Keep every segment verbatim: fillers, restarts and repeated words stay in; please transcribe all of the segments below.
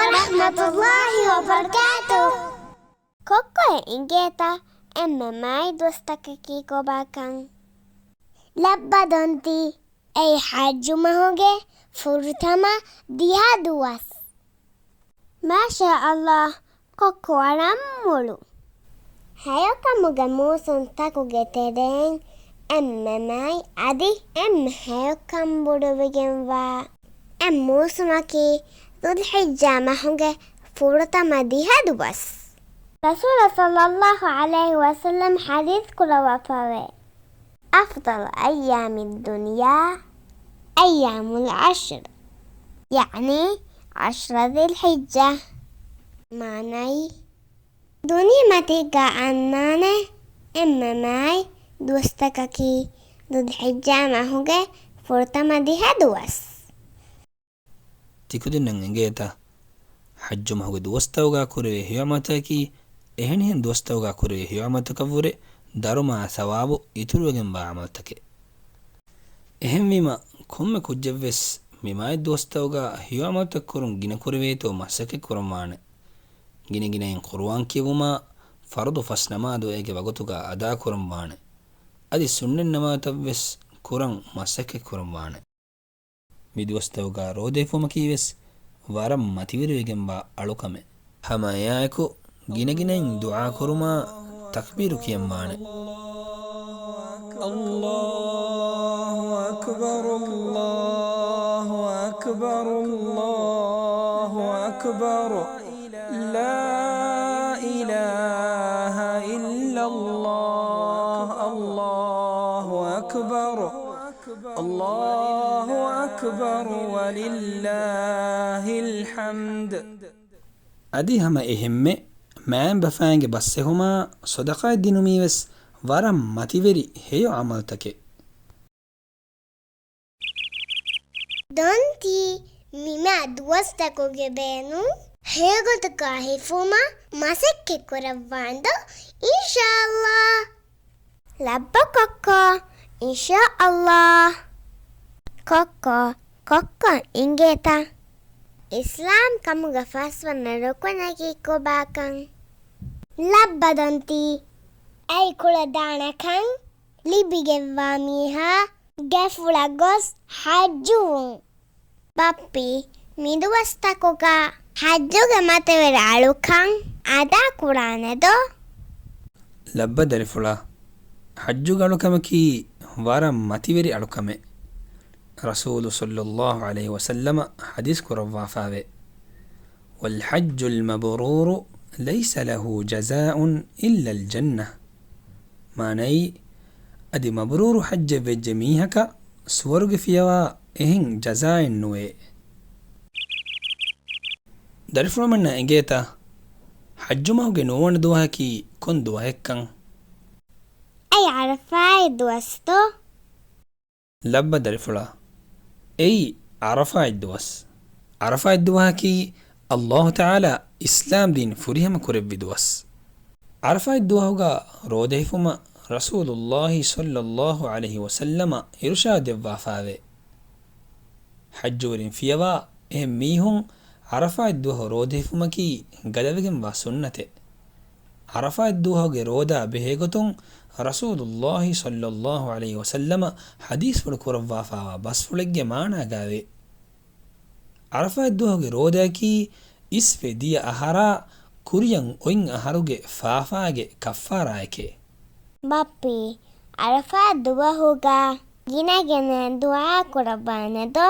ވަރަޙްމަތުﷲި ވަބަރަކާތުހު. ކޮއްކޮއަށް އެނގޭތަ އެންމެ މާތް ދުވަސްތަކަކީ ކޮބާކަން؟ ލައްބަ ދޮންތި، އެއީ ޙައްޖު މަހުގެ ފުރަތަމަ ދިހަ ދުވަސް. މާޝާﷲ، ކޮއްކޮ ވަރަށް މޮޅު. ހެޔޮކަމުގެ މޫސުންތަކުގެ ތެރެއިން އެންމެ މާތް އަދި އެންމެ ހެޔޮކަން ބޮޑުވެގެންވާ އެއް މޫސުމަކީ ޛުލްޙިއްޖާ މަހުގެ ފުރަތަމަ ދިހަ ދުވަސް. ރަސޫލާ ޞައްލައްލާހު ޢަލައިހި ވަސައްލަމް ޙަދީޘް ކުރައްވާފައެވެ. أفضل أيام الدنيا أيام العشر، يعني عشر ذي الحجة. މާނައީ، ދުނިޔެމަތީގަ އަންނާނެ އެންމެ މާތް ދުވަސްތަކަކީ ޛުލްޙިއްޖާ މަހުގެ ފުރަތަމަ ދިހަ ދުވަސް. ތިކުދިންނަށް އެނގޭތަ؟ ޙައްޖު މަހުގެ ދުވަސްތަކުގަ ކުރެވޭ ހެޔޮ ޢަމަލުތަކަކީ، އެހެނިހެން ދުވަސްތަކުގަ ކުރެވޭ ހެޔޮ ޢަމަލުތަކަށްވުރެ ދަރުމައާ ޘަވާބު އިތުރުވެގެންވާ ޢަމަލުތަކެއް. އެހެންވީމަ، ކޮންމެ ކުއްޖެއްވެސް މި މާތް ދުވަސްތަކުގަ ހެޔޮ ޢަމަލުތައް ކުރުން ގިނަ ކުރެވޭތޯ މަސައްކަތް ކުރަންވާނެ. ގިނަގިނައިން ޤުރުއާން ކިޔެވުމާ، ފަރުޟު ފަސް ނަމާދު އޭގެ ވަގުތުގަ އަދާކުރަންވާނެ. އަދި ސުންނަތް ނަމާދުތައްވެސް ކުރަން މަސައްކަތް ކުރަންވާނެ. މި ދުވަސްތަކުގަ ރޯދަ ހިފުމަކީވެސް ވަރަށް މަތިވެރިވެގެންވާ އަޅުކަމެއް. ހަމަ އެއާއެކު ގިނަގިނައިން ދުޢާ ކުރުމާ ތަކްބީރު ކިޔަންވާނެ. الله أكبر، الله أكبر، الله أكبر. لا إله إلا الله، الله أكبر. الله أكبر ولله الحمد. އަދި ހަމަ އެހެންމެ މައިންބަފައިންގެ ބަސްއެހުމާ ޞަދަޤާތް ދިނުމީވެސް ވަރަށް މަތިވެރި ހެޔޮ ޢަމަލުތަކެއް. ދޮންތީ، މި މާތް ދުވަސްތަކުގެ ބޭނުން ހެޔޮގޮތަކަށް ހިފުމަށް މަސައްކަތް ކުރައްވާންދޯ؟ އިންޝާﷲ. ލައްބަ ކޮއްކޮ، އިންޝާﷲ. ކޮއްކޮ، ކޮއްކޮ އިނގޭތަ އިސްލާމް ކަމުގެ ފަސްވަނަ ރުކުނަކީ ކޮބާކަން؟ ލައްބަ ދޮންތީ، އެއީ ކުޅަދާނަކަން ލިބިގެންވާ މީހާ ގެފުޅަށް ގޮސް ޙައްޖުވުން. ބައްޕި، މިދުވަސްތަކުގަ ޙައްޖުގެ މަތިވެރި އަޅުކަން އަދާކުރާނެދޯ؟ ލައްބަ ދަރިފުޅާ، ޙައްޖުގެ އަޅުކަމަކީ ވަރަށް މަތިވެރި އަޅުކަމެއް. ރަސޫލު ޞައްލައްލާހު ޢަލައިހި ވަސައްލަމަ ޙަދީޘް ކުރައްވާފައެވެ. والحج المبرور ليس له جزاء إلا الجنة. މާނައީ، އަދި މަބްރޫރު ޙައްޖެއް ވެއްޖެ މީހަކަށް ސުވަރުގެ ފިޔަވާ އެހެން ޖަޒާއެއް ނުވޭ. ދަރިފުޅުމެންނަށް އެނގޭތަ، ޙައްޖު މަހުގެ ނުވަވަނަ ދުވަހަކީ ކޮން ދުވަހެއްކަން؟ އެއީ ޢަރަފާތް ދުވަސްތޯ؟ ލައްބަ ދަރިފުޅާ، އެއީ ޢަރަފާތް ދުވަސް. ޢަރަފާތް ދުވަހަކީ ﷲ ތަޢާލާ އިސްލާމް ދީން ފުރިހަމަ ކުރެއްވި ދުވަސް. ޢަރަފާތް ދުވަހުގަ ރޯދަ ހިފުމަށް ރަސޫލުﷲ ޞައްލައްލާހު ޢަލައިހި ވަސައްލަމަ އިރުޝާދު ދެއްވާފައެވެ. ޙައްޖުވެރިން ފިޔަވާ އެހެން މީހުން ޢަރަފާތް ދުވަހު ރޯދަ ހިފުމަކީ ގަދަވެގެންވާ ސުންނަތެއް. ޢަރަފާތް ދުވަހުގެ ރޯދާ ބެހޭގޮތުން ރަސޫލުﷲ ޞައްލައްލާހު ޢަލައިހި ވަސައްލަމަ ޙަދީޘްފުޅު ކުރައްވާފައިވާ ބަސްފުޅެއްގެ މާނާގައެވެ. ޢަރަފާތް ދުވަހުގެ ރޯދައަކީ އިސްވެ ދިޔަ އަހަރާ ކުރިޔަށް އޮތް އަހަރުގެ ފާފާގެ ކައްފާރާއެކެވެ. ބައްޕީ، ޢަރަފާތް ދުވަހުގަ ގިނަގިނަ ދުޢާ ކުރައްވާނެދޯ؟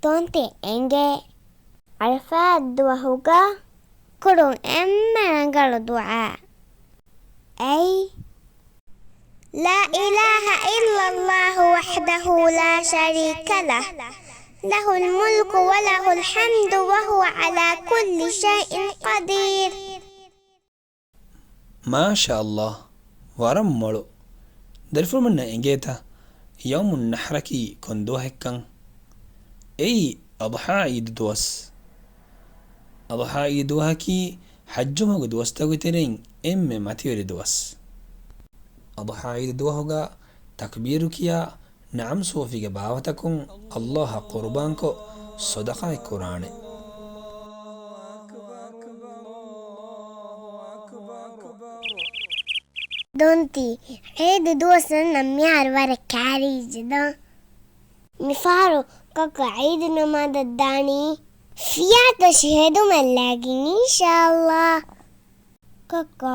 ތޮންތި އެނގޭ. ޢަރަފާތް ދުވަހުގަ ކުރުން އެންމެ ރަނގަޅު ދުޢާ އެއީ، لا إله إلا الله وحده لا شريك له، له الملك وله الحمد وهو على كل شيء قدير. މާޝާﷲ، ވަރަށް މޮޅު. ދަރިފުޅުމެންނަށް އެނގޭތަ، ޔައުމުއް ނަޙްރަކީ ކޮން ދުވަހެއްކަން؟ އެއީ އަޟްޙާ ޢީދު ދުވަސް. އަޟްޙާ ޢީދު ދުވަހަކީ ޙައްޖު މަހުގެ ދުވަސްތަކުގެ ތެރެއިން އެންމެ މަތިވެރި ދުވަސް. އަޟްޙާ ޢީދު ދުވަހުގަ ތަކްބީރު ކިޔާ، ނަޢަމް ސޫފީގެ ބާވަތަކުން ﷲ އަށް ޤުރުބާންކޮށް ޞަދަޤާތް ކުރާނެ. ދޮންތި، ޢީދު ދުވަސް ނަން މިހާރު ވަރަށް ކައިރީ ޖެދާ. މިފަހަރު ކައްކަ ޢީދު ނަމާދަށް ދާނީ ފިޔާތޮށި ހެދުމަށް ލާގިން އިންޝާﷲ. ކައްކަ،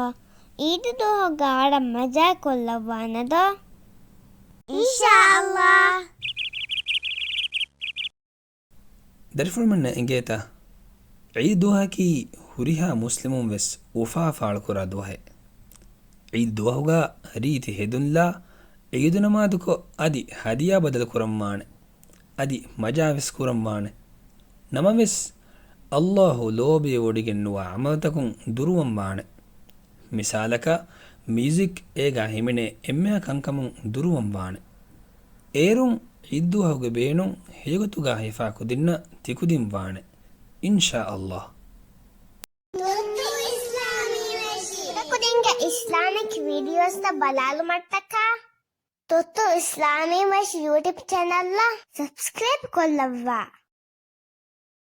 ޢީދު ދުވަހުގަ އަޅަން މަޖާ ކޮށްލައްވާނެދޯ؟ އިންޝާﷲ. ދަރިފުޅުމެންނަށް އެނގޭތަ؟ ޢީދު ދުވަހަކީ ހުރިހާ މުސްލިމުން ވެސް އުފާ ފާޅުކުރާ ދުވަހެއް. ޢީދު ދުވަހުގަ ރީތި ހެދުންލާ، ޢީދު ނަމާދުކޮށް އަދި ހަދިޔާ ބަދަލު ކުރަންވާނެ. އަދި މަޖާވެސް ކުރަންވާނެ. ނަމަވެސް، ﷲ ލޯބިވެވޮޑިގެން ނުވާ ޢަމަލުތަކުން ދުރުވަންވާނެ. މިސާލަކަށް، މިއުޒިކް އޭގާ ހިމެނޭ އެންމެހާ ކަންކަމުން ދުރުވަންވާނެ. އޭރުން ޢީދު ދުވަހުގެ ބޭނުން ހެޔޮގޮތުގާ ހިފާ ކުދިންނަށް ތިކުދިން ވާނެ، އިންޝާﷲ. ތުއްތު އިސްލާމީ ވެށި. ކުދިންގެ އިސްލާމިކް ވީޑިއޯސްތައް ބަލާލުމަށްޓަކާ، ތުއްތު އިސްލާމީ ވެށި ޔޫޓިއުބް ޗެނަލްއަށް ސަބްސްކްރައިބް ކޮށްލައްވާ.